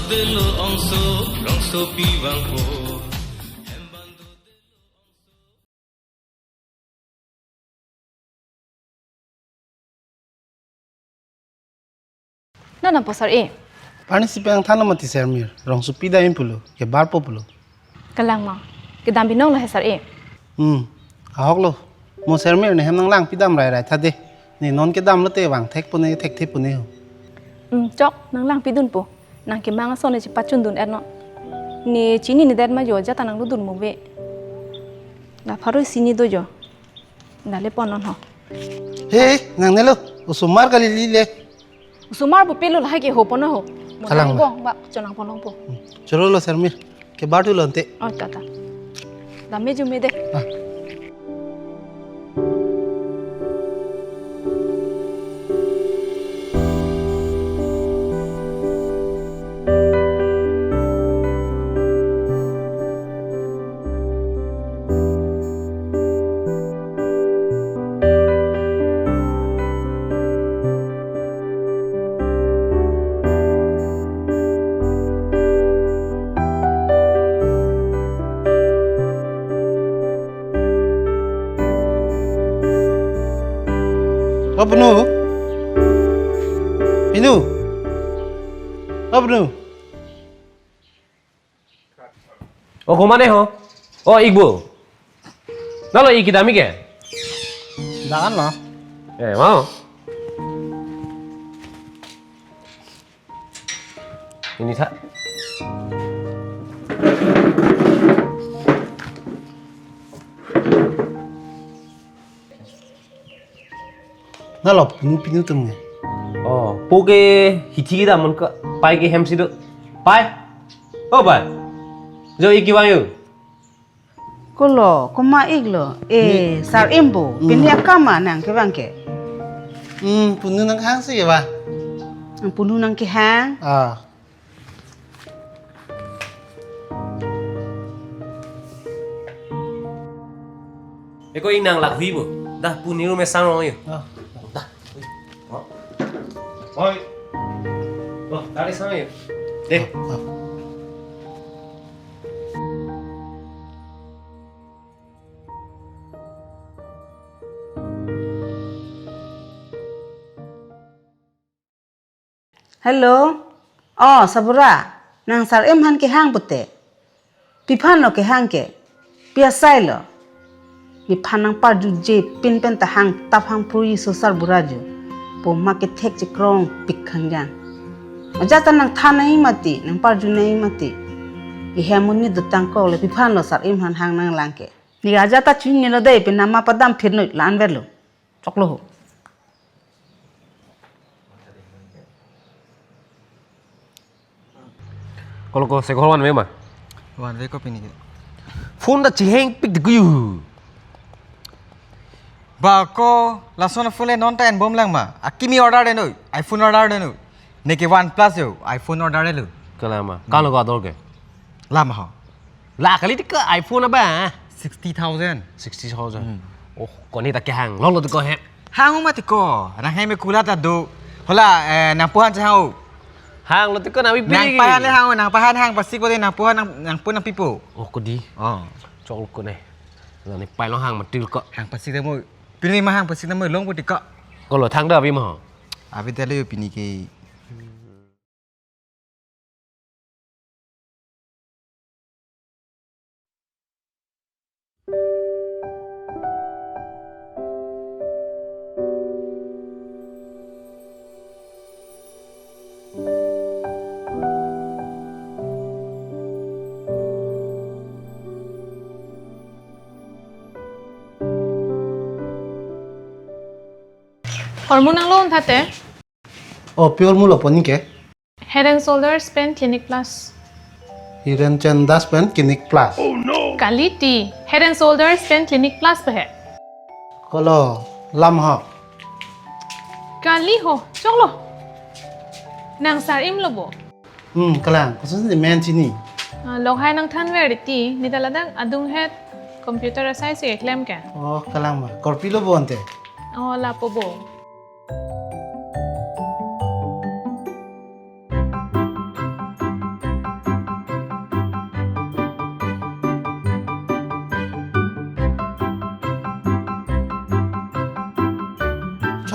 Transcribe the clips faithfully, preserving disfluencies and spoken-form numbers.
Delo ongso, rongsopi vangpo. Nana po sar e? Pani si peng than mati Sermir, rongsopi dam pulo, kebarpo pulo. Kalang ma, kedam binong lo he sar e. Hmm, ahok lo. Mo Sermir ne hem nanglangpi dam rai rai tha de. Ne non kedam lote vang thekpo ne, thekthe po ne ho. Hmm, chok, nanglangpi dunpo. Nangkemang ason ne chepachun dun-et non. Ne chini ne det ma jo, ajat ta nanglu dun mo ve. La pharo isi ne do jo. Dale pon non ho. He, nangne lo, osomar kali lile. Osomar pupe lo lahai ke ho pon ho. Mo Kalang nang ma. Bong, ba, chonang pon longpo. Hmm. Choro lo Sermir. Kebar thu lo ante. Oh, tata. Dam me jume de. Ah. O Pinu. Pinu. O Pinu. O, komat ne ho? O, ikbo. Nalo ik kedam ik ke? Daan lo. Eh, mau. Ini sa. Nalo Pinu, Pinu atum nge. Oh, po ke hithi kedam mon ke, pai ke hem si do. Pai. O pai. Jo ik kevang yo. Kolo, komat ik lo. Eh, Ni- Sar Im bo. Hmm. Pini akam ma nangkevang ke? Hmm, Pinu nangkehang si ba. Ang Pinu nangkehang. Ah. Eko inang lak hui bo. Dah Pinu room sang rong yo. Ah. Dah. Oi. Oi. Oh, tari sang yo. Deh. Ah, ah. Hello. Oh, Sarbura. Nang Sar Im aphan kehang pute. Pi aphan lo kehang ke? Pi asai lo? Nephan nangparjuje pin pen ta hang tap hang pruji so Sarbura jo. Po ma kethek chekrong pik khang jang. Ajat ta nangthan nangji mati, nangparju nangji mati. Ihem monit dotang kok le pi aphan lo Sar Im aphan hang nanglang ke? Ne ajat ta chunine lo dei, penama padam phirnoi la-an ver lo. Choklo ho. Kolo ko se ko van ve ma? Van ve ko pini ke. Phone ta chiheng pik de kuyu. Ba ko lason phone le non ta en bom lang ma. Akimi order de noi. iPhone order de noi. Neke OnePlus yo. iPhone order de lo. Kalang ma. Kalo ko ador ke? Lam ho. La kali tik ke iPhone apa? Sixty thousand. Sixty thousand. Hmm. Oh, ko ne ta kehang. Longlo tik ko he. Hang ma tik ko. Nang he me kula ta do. Hola, eh, nangpo aphan chehang o. Hanglo tik ko nang pi. Nangpo aphan le hang o, nangpo aphan hang pasik po de, nangpo aphan nang, nangpo nangpipo. Oh, ko di. Oh. Choklo ko ne. La ne pai long hang matil ko. Hang pasik de mo. Pini ma hang pasik de mo longpo tik ko. Kolo thang da avi ma ho? Avi de le yo pini ke. Hormone nanglo thate? Oh, pure mulo poni ke? Head and Shoulders pen Clinic Plus. Head and Shoulders pen Clinic Plus. Kali ti, Head and Shoulders pen Clinic Plus pehe. Kolo, lam ho. Kali ho, choklo. Nang Sar Im lo bo. Hmm, kalang, koson si men chini. Ah, lok hai nangthan ver ti, ne ta ladak adung het computer asai si keklem ke. Oh, kalang ma. Korpi lo bo ante? Oh, lapu bo.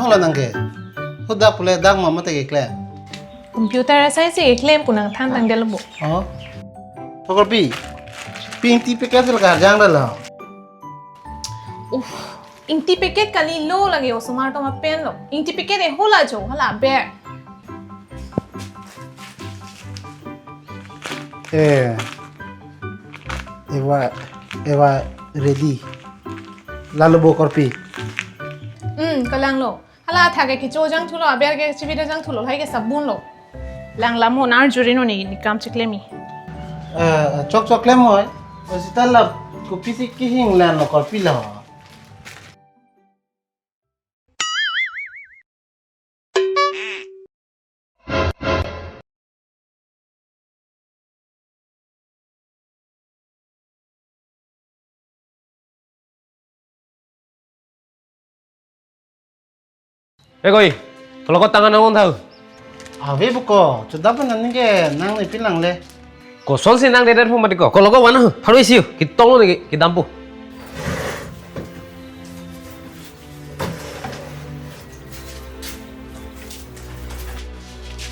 Hala nangke. Hudak pule dak mama te keklem. Computer asai si keklem pu nangthan tangdetlo bo. Oh. Pakorpi. Pi ingti packet la karjang dalo. Uff, ingti packet kalilo lake osomar atum apen lo. Ingti packet e hala jo, hala aber. Eh. Eva, Eva ready. Lalo bo korpi. Hmm, kalanglo. Hala athak ke kecho jangthulo, aber ke chibida jangthulo, lahai ke sabun lo. Lang lamo nar juri no ni, ni kam chiklemji. Eh, chok chok klem hoi. O sita la kopi si kehinglang lo korpi lo. Eh koi, kologo tangan nang on tha. Ave buko, chuda pun nangke nang ni pilang le. Kosonsi nang dede phu mati ko, kologo wana, pharui siu, kitong lo ni, kidampu.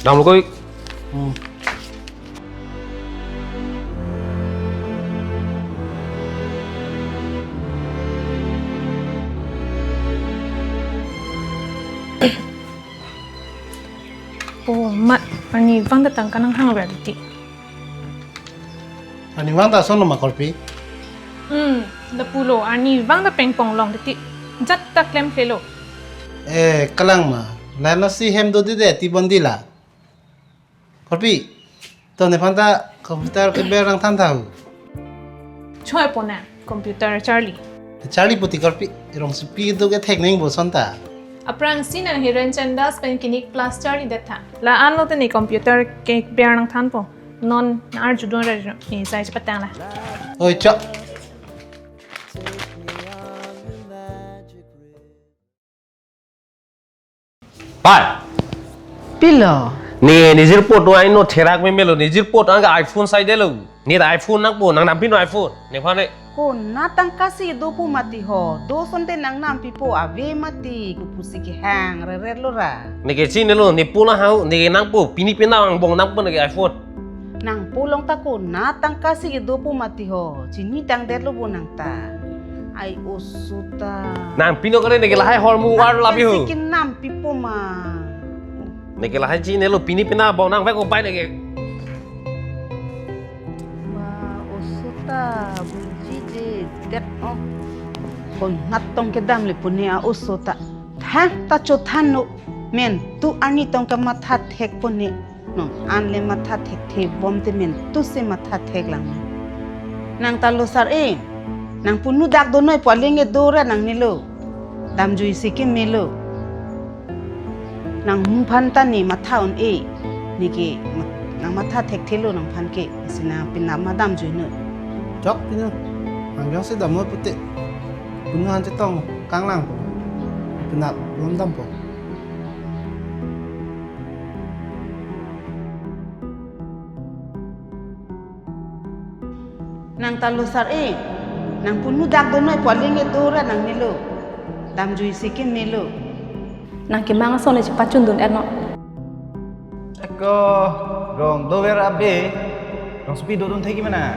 Damlo koi. Hmm. Oh, ma, arnivang ta tangka nanghang ra titi. Arnivang ta ason lo ma korpi? Hmm, lapulo, arnivang ta pengpong long titi. Jat ta klemklelo. Eh, kalang ma. Lana si hem do dede ti bondi la. Korpi, to nephan ta computer keber nangthan tha hu. Choi pona, computer charli. Charli puti korpi, rongsopi do kethek neng bo ason ta. Aphrangsi nang Hiren Chandas pen kinik plus charlidet tha. La-an lo te ne computer keber nangthanpo. Non arjudon ra ne sai chepatang la. Oi, chok. Pai. Pilo. Ne, ne jirpo do aino therak memelo, ne jirpo do angke iPhone saidelo. Ne ta iPhone nangpo, nang nampi non iPhone. Nephan ne. Konat tangka si do pu mati ho. Do asonte nang nampipo ave mati. Kopusi kehang reret lo ra. Neke chinilo, ne pu la hau, neke nangpo, pini pina angbong nangpo neke iPhone. Nangpo along ta konat tangka si kedo pu mati ho. Chini tangdetlo bo nang ta. Ai oso ta. Nang pino kare neke lahai hormu war labi ho. Tangka si kenampipo ma. Neke lahai chinilo pini pina bong nangvek opai neke. Ma oso ta bujije det o. Konat tong kedam le pune a oso ta. Tha ta chothanlo. Men tu arni tong kematha thekpo ne. Non an le matha thekthe bom te men tu si matha theklang. Nang ta lo sar e. Nang punu dak do noi pu aling kedo ra nangnelo. Damjui si kemelo. Nang muphan ta ne matha un-e. Neke ma-, nang matha thekthelo nangphan ke. Si nang penap ma damjui noi. Chok pinu. Nang jongsi dam noi pute. Punu han chetong kanglangpo. Penap lom dampo. Nang ta lo sar e, nang punu dak do noi pu aling kedo ra nangnelo. Damjui si kemelo. Nang kemang ason le chepachundun-et non. Ako, rong dover abe, rongsopi dodun thek-i mena.